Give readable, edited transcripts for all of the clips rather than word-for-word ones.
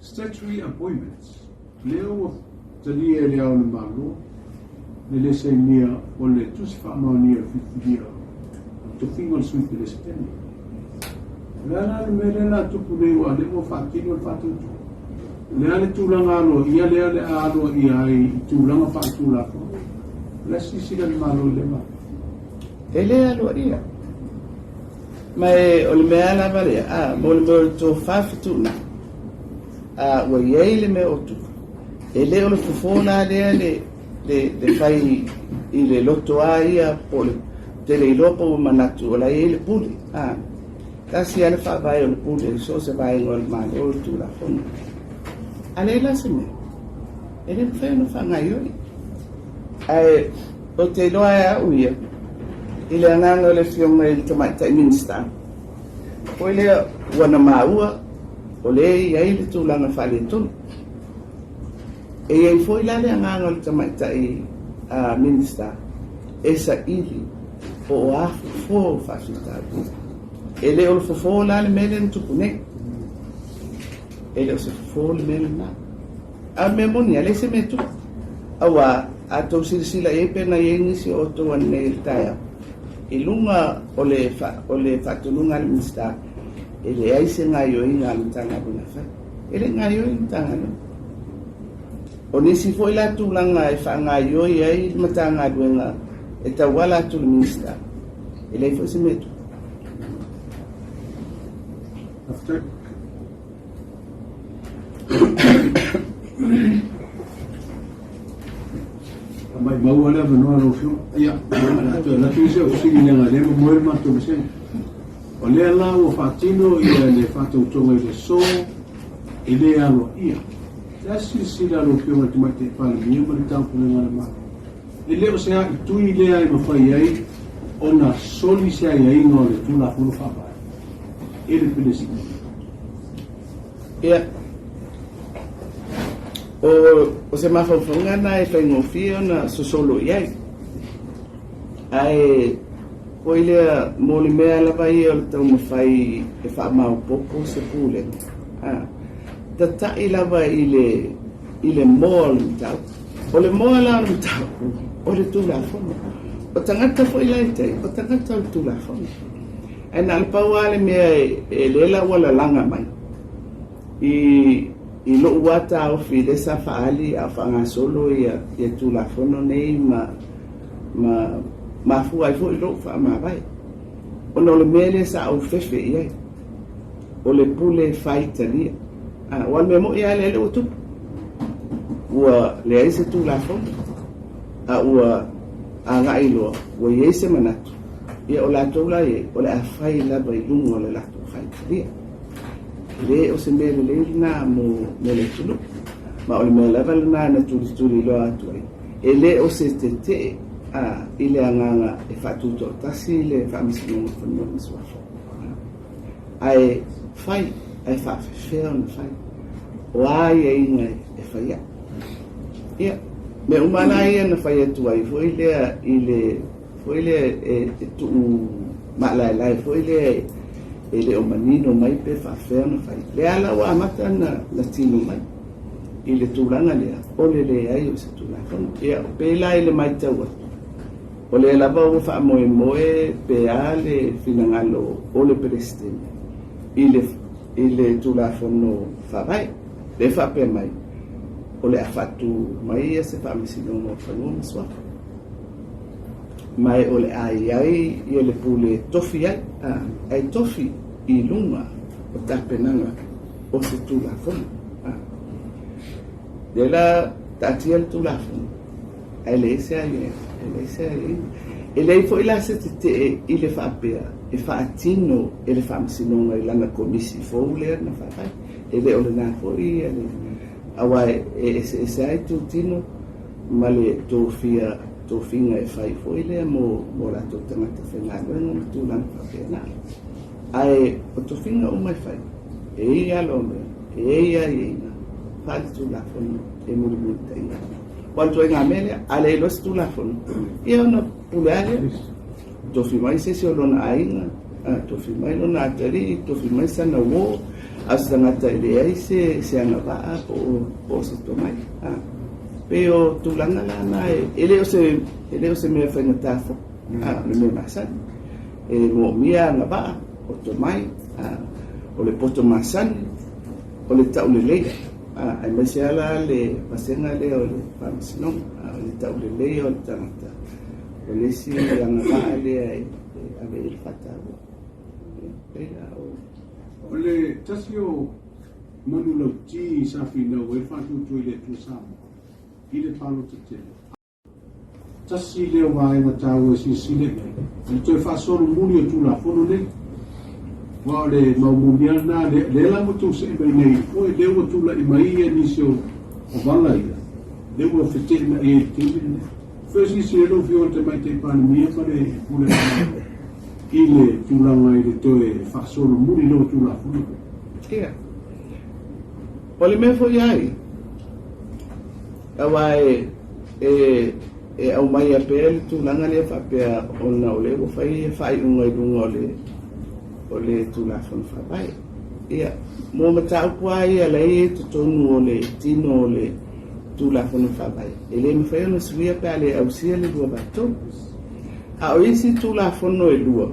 Statutory Appointments, lea ua talia e Le Ao o le Malo le le sainia o le Tusi Faamaonia o le Filifilia o le Tofiga o le Sui Peresetene. O le a la le mea lea o le a tupu nei aua o lea ua faatino le faatautoga? O le a le tulaga aloaia lea o le a aloaia ai i tulaga faaletulafono? O le a silasila le Malo i lea vaega? E le aloaia. Ma e o le mea lava lea, a, mo le mea o le tofa fetuunai, a, ua i ai le mea o tupu, e le o le fofo la lea le, le, le fai i le loto a ia po o le te le iloa po ua manatu o la e i ai le pule, a, tasi lava le faavae o le pule i so o se vaega o le Malo o le Tulafono. A leai la se mea, e le mafai ona faagaoioi. Ae ou te iloa e au ia, i le agaga o le Afioga i le Tamaitai Minisita, foi lea ua na maua o lea e i ai le tulaga faaletonu. E i ai foi la le agaga o le Tamaitai Minisita e saili po o a fofo o faafitauli. E le o le fofo la le mea lea na tupu nei. E le o se fofo le mea lena. A o le mea moni, e leai se mea e tupu. Auā, a tou silasila i ai pe na i ai nisi o outou ananei i le taeao, i luga o le, o le faatonuga a le Minisita, e leai se gaoioiga a le Matagaluega e fai. E le i gaoioi le Matagaluega. O nisi foi la tulaga e faagaoioi ai le Matagaluega e tauala atu i le Minisita, e leai foi se mea e tupu. Faafetai. Maumau lava le avanoa lau Afioga. Ia, o le a toe alu atu isi au fesili leaga o lea e momoe le matou vasega. O lea la ua faatino ia le faatautoga i le aso e le aloaia. O le a silasila lau Afioga i le Tamaitai Palemia ma le Taupulega a le Malo? E le o se aitui lea e mafai ai ona soli se aiaiga o le Tulafono Faavae e le Peresetene. Ia, o, o se mafaufauga na e faigofie ona sosolo i ai. Ae foi lea mo le mea lava ia o le taumafai e faamaopoopo se pulega, a, tatai lava i le, i le moa o le mataupu. O le moa la o le mataupu, o le Tulafono. O tagata foi la e tai, o tagata o le Tulafono. Ae na o le pau lava le mea e lea la ua lalaga mai i i lou lava taofi lea sa faaali a o faagasolo ia ia Tulafono nei ma ma mafua ai foi lou faamavae ona o le mea lea sa ou fefe i ai o le pule faitalia. A, aua o le mea moni lava lea lea ua tupu. Ua leai se Tulafono a ua agai loa ua i ai se manatu Ia o latou la e, o le a fai lava i luga o le latou faitalia. E le o se mea lelei lena mo, mo le atunuu. Ma o le mea lava lena na tulituli loa atu ai, e le o se tetee a, i le agaga e faatutoatasi le Faamasinoga o Fanua ma Suafa. Ae fai, ae faafefea ona fai? O a aiaiga e fai ai? Ia, mea uma la ia na fai atu ai foi lea i le foi lea e tuu maalaelae foi lea e le o manino mai pe faafefea ona fai. Lea la ua amata na tino mai i le tulaga lea o le leai o se Tulafono. Ia, pei la i le matau atu, o lea lava ua faamoemoe pe a le finagalo o le Peresetene i le, i le Tulafono Faavae, lea e faapea mai, o le a faatu mai se Faamasinoga o Fanua ma Suafa. Ma e o le a i ai ia le pule e tofi ai, ae tofi i luga o tapenaga o se Tulafono. Lea la taatia le Tulafono, ae leai se aiaiga, e leai se aiaiga. E leai foi la se tetee i le faapea e faatino e le Faamasinoga i lana Komisi fou lea na faavae. E le o lena foi ia le, aua e eseese lava itutino ma le tofia tofiga e fai foi lea mo mo latou tagata faigaluega ma tulaga faapena. Ae o tofiga uma e fai, e i ai lava mea, e i ai aiaiga faaletulafono e mulimulitaia ai. Aua o le ituaiga mea lea, a leai loa se Tulafono, ia ona pule lava lea. Tofi mai se isi o lona aiga, tofi mai lona atalii, tofi mai sana uo. A o se tagata e leai se se agavaa po o po o se tomai. A pei o tulaga la na e le o se e le o se mea faigata foi. A o le mea masani. E moomia agavaa, o tomai, a o le poto masani, o le tauleleia. A aemaise lava la le vasega lea o le Faamasinoga, a o le tauleleia o le tagata, o le isi agavaa lea e ave i ai le faataua. Pei la o. O le tasi o manulauti sa finau ai le faatuatua i le Atua Samoa i le palota tele. Tasi lea o vaega taua e silasila i ai, o le toe faasolomuli o Tulafono nei. Aua o le mau mumia lena, lea la ua tou see mai nei foi, lea ua tulai mai ia nisi o vala ia, lea ua feteenai ai i le taimi lenei. Foi silasila lau Afioga i le Tamaitai Palemia ma le Pulega Malo i le tulaga i le toe faasolomuli lea o Tulafono nei. Ia. O le mea foi ai, Aua e, e, e aumaia pea le tulaga lea faapea ona o lea ua fai faaiuga i luga o le, o le Tulafono Faavae. Ia, mo mataupu lava ia la e i totonu o le tino o le Tulafono Faavae, e le mafai ona suia pe a le ausia le 2/3. A o isi Tulafono e lua,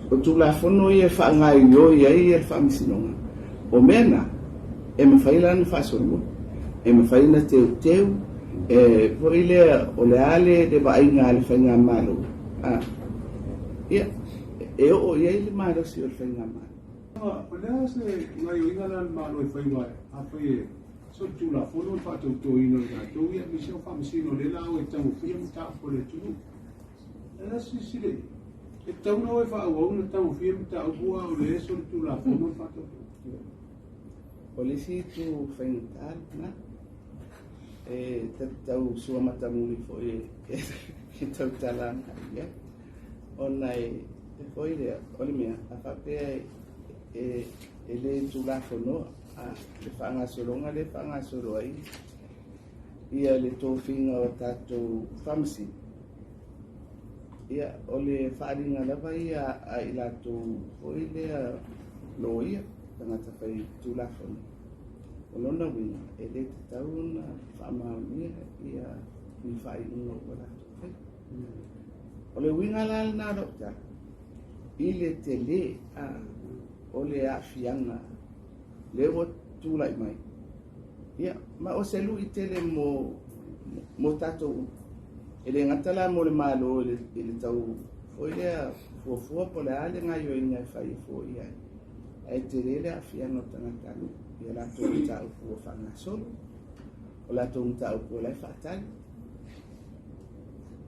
o Tulafono ia e faagaoioi ai le Faamasinoga, o mea na, E mafai la ona faasolomuli, e mafai ona teuteu, e foi lea o le a le le vaaiga a le faigamalo, a, ia, e oo i ai le malosi o le faigamalo. O le a se gaoioiga la a le Malo e fai aua afai e solitulafono le faatautoina o i latou ia aemaise o faamasino o lea la o e tagofia mataupu a le atunuu. E la silasila i ai, e tatau ona o e faaauau ona tagofia mataupu a o lea e solitulafono le faatautoina. O le isi itu faigata lena, e tau suamatamuli foi e tautala agai i ai, ona e foi lea, o le mea, a faapea e le tulafonoa le faagasologa lea e faagasolo ai ia le tofiga o tatou faamasino, ia, o le faaaliga lava ia a i latou foi lea loia, tagata fai Tulafono. O lona uiga, e le tatau ona faamaonia ia ni faaiuga ua latou faia. O le uiga la lena o lau tala, i le tele a o le aafiaga lea ua tulai mai, ia, ma o se lui tele mo, mo tatou uma. E le gata la mo le Malo i le tau foi lea fuafua po o le a le gaoioiga e fai e foia ai, ae tele le aafiaga o tagatanuu i a latou mataupu ua faagasolo, o latou mataupu o la e faatali.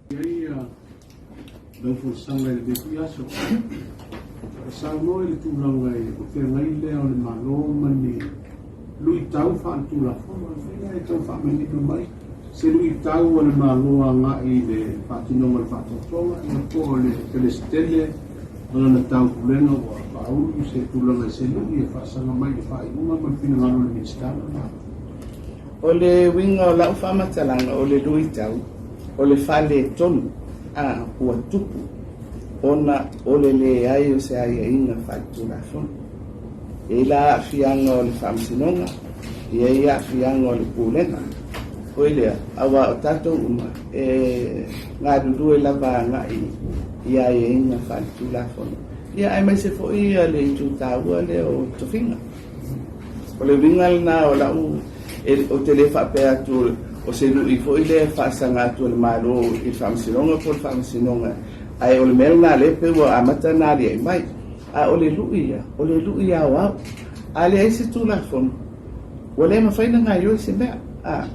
I ai lau folasaga i lenei foi aso, e saunoa i le tulaga i le feagai lea o le Malo ma ni luitau faaletulafono. E mafai la e tau faamanino mai se luitau a le Malo agai i le faatinoga o le faatoatoga, ia po o le Peresetene ma lana taupulega ua faaulu se tulaga i se lui e faasaga mai i le faaiuga ma le finagalo o le Minisita ma le Malo. O le uiga o lau faamatalaga o le luitau, o le faaletonu a ua tupu ona o le leai o se aiaiga faaletulafono. E i ai la aafiaga o le Faamasinoga, e i ai aafiaga o le Pulega. Foi lea, aua o tatou uma e galulue lava agai i aiaiga faaletulafono, ia aemaise foi le itu taua lea o tofiga. O le uiga lena o lau, ou te le faapea atu o se lui foi lea e faasaga atu e le Malo i le Faamasinoga po o le Faamasinoga, ae o le mea lena lea pei ua amata ona aliae mai. A o le lui ia, o le lui aoao. A leai se Tulafono, ua le mafai ona gaoioi se mea. A,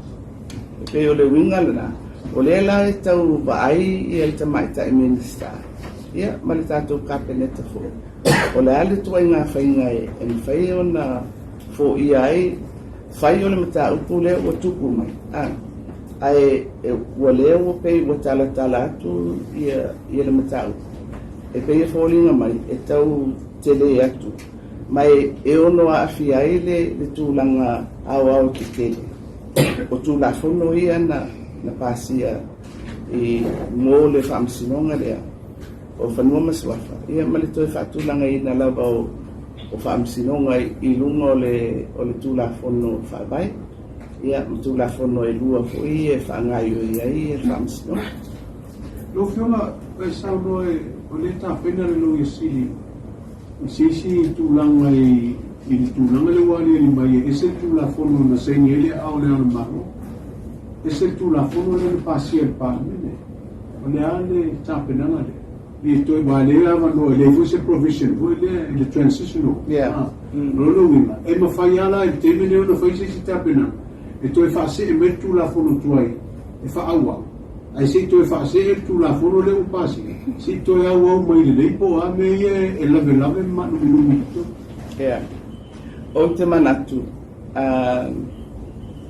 e pei o le uiga lena, o lea la e tau vaai ia le Tamaitai Minisita, ia, ma le tatou Kapeneta foi, o le a le ituaiga faiga e mafai ona foia ai, fai o le mataupu lea ua tupu mai, a, ae ua lea ua pei ua talatala atu ia, ia le mataupu, e pei e foliga mai e tau tele atu, ma e ono aafia ai le, le tulaga aoao tetele o Tulafono ia na, na pasia i, mo le Faamasinoga lea o Fanua ma Suafa, ia ma le toe faatulagaina lava o o Faamasinoga i luga o le o le Tulafono Faavae, ia ma Tulafono e lua foi ia e faagaoioi ai le Faamasinoga. Lau Afioga, e saunoa o lea e tapena le Loia Sili i se isi tulaga i le tulaga lea ua aliali mai e ese le Tulafono na saini ai le aao o Le Ao o le Malo, ese le Tulafono lea na pasia e le Palemene. O le a le tapenaga lea? I toe aua e leai avanoa, e leai foi se provision foi lea i le transitional. O lona uiga, e mafai lava la i le taimi lenei ona fai se isi tapenaga e toe faasee mai le Tulafono tuai e faaauau, ae se i toe faasee le Tulafono lea ua pasia, se i toe auau mai lelei po o a mea ia e lavelave ma maanuminumi i totonu. Yeah. Ou te manatu,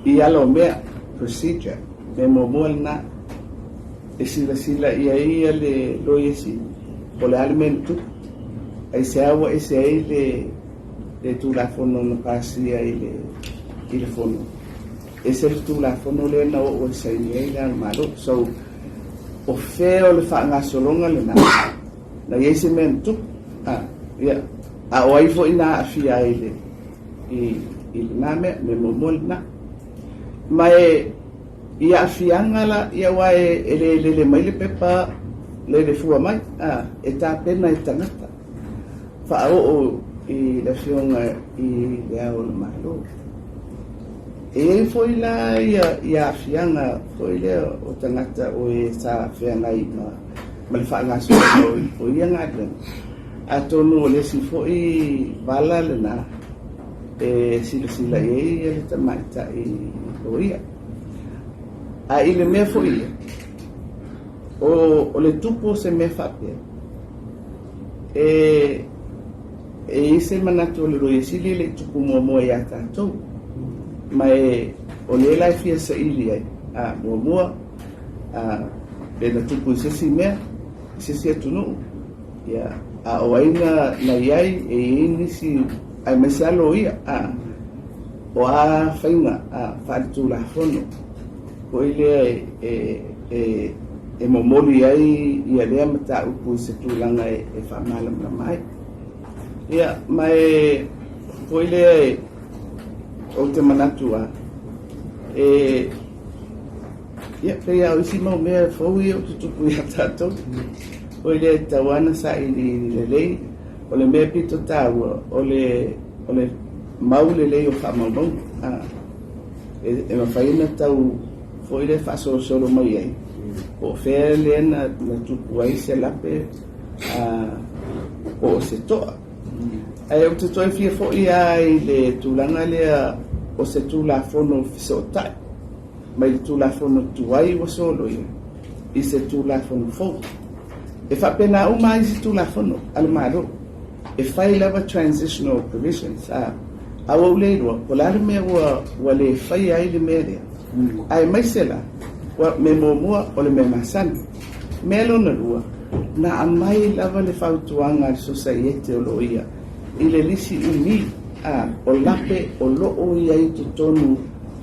i ala o mea, procedure, mea muamua lena, e silasila i ai ia le Loia Sili, po o le a le mea na tupu, aisea ua ese ai le le Tulafono na pasia i le i le Fono. Ese le Tulafono lea na oo e saini ai le Ao o le Malo. So, o fea o le faagasologa lena, na i ai se mea na tupu, a, ia, a o ai foi na aafia ai i le i, i lena mea, mea muamua lena. Ma e I aafiaga la, ia aua e le lele mai le pepa lele fua mai, a, e tapena e tagata faaoo i le Afioga i Le Ao o le Malo. E i ai foi la ia i aafiaga foi lea o tagata o e sa feagai ma, ma le faagasologa o ia galuega. Atonu o le isi foi vala lena e silasila i ai le tamaitai loia. A i le mea foi ia, o, o le tupu o se mea faapea, e, e i ai se manatu o le Loia Sili e le i tupu muamua iā tatou. Ma e, o lea la e fia saili ai, a, muamua, a, pe na tupu i se isi mea, i se isi atunuu, ia, a o ai na, na i ai, e i ai nisi, aemaise lava loia, a, O a faiga faaletulafono foi lea e momoli ai ia lea mataupu i se tulaga e faamalamalama ai. Ia, ma e foi lea ou te manatu lava, e, ia, pei lava o isi mau mea fou ia ua tutupu ia tatou, foi lea e tatau lava ona sailiili lelei. O le mea pito taua, o le, o le mau lelei o faamaumauga, a, e, e mafai ona tau foi lea faasolosolo mai ai, po o fea lea na, na tupu ai se lape, a, po o se toa. Ae ou te toe fia foi lava i le tulaga lea o se Tulafono Fesootai, mai le Tulafono tuai ua soloia i se Tulafono fou. E faapena uma lava isi Tulafono a le Malo, e fai lava transitional provisions, a, a ua ou le iloa po o le a le mea ua, ua le faia ai le mea lea. Aemaise la, ua, mea muamua, o le mea masani. Mea lona lua, na aumai lava le fautuaga a le Sosaiete o Loia i le lisi umi, a, o lape o lo o i ai i totonu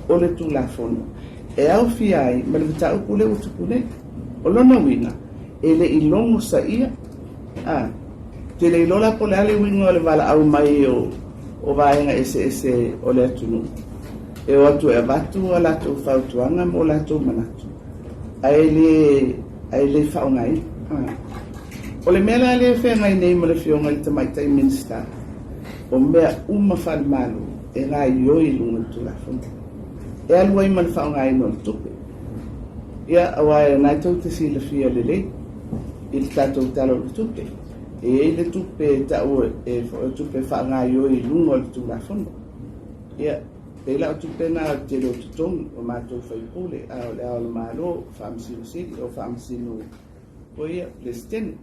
o le Tulafono e aofia ai ma le mataupu lea ua tupu nei. O lona uiga, e le i logo saia, a, te le iloa la po o le a le uiga o le valaau mai o, o vaega eseese o le atunuu e o atu e avatu a latou fautuaga ma o latou manatu, ae le, ae le faaaogaina. A. O le mea la lea e feagai nei ma le Afioga i le Tamaitai Minisita, o mea uma faale-Malo e gaoioi i luga o le Tulafono, e alu ai ma le faaaogaina o le tupe. Ia, aua o lena tou te silafia lelei i le tatou Tala o le Tupe, e i ai le tupe e tau e o tupe e faagaoioi i luga o le Tulafono. Ia, pei la o tupe na o le tele o totogi o matou sui usufono, a o Le Ao o le Malo, o Faamasino Sili, o Faamasino foi ia, Peresetene.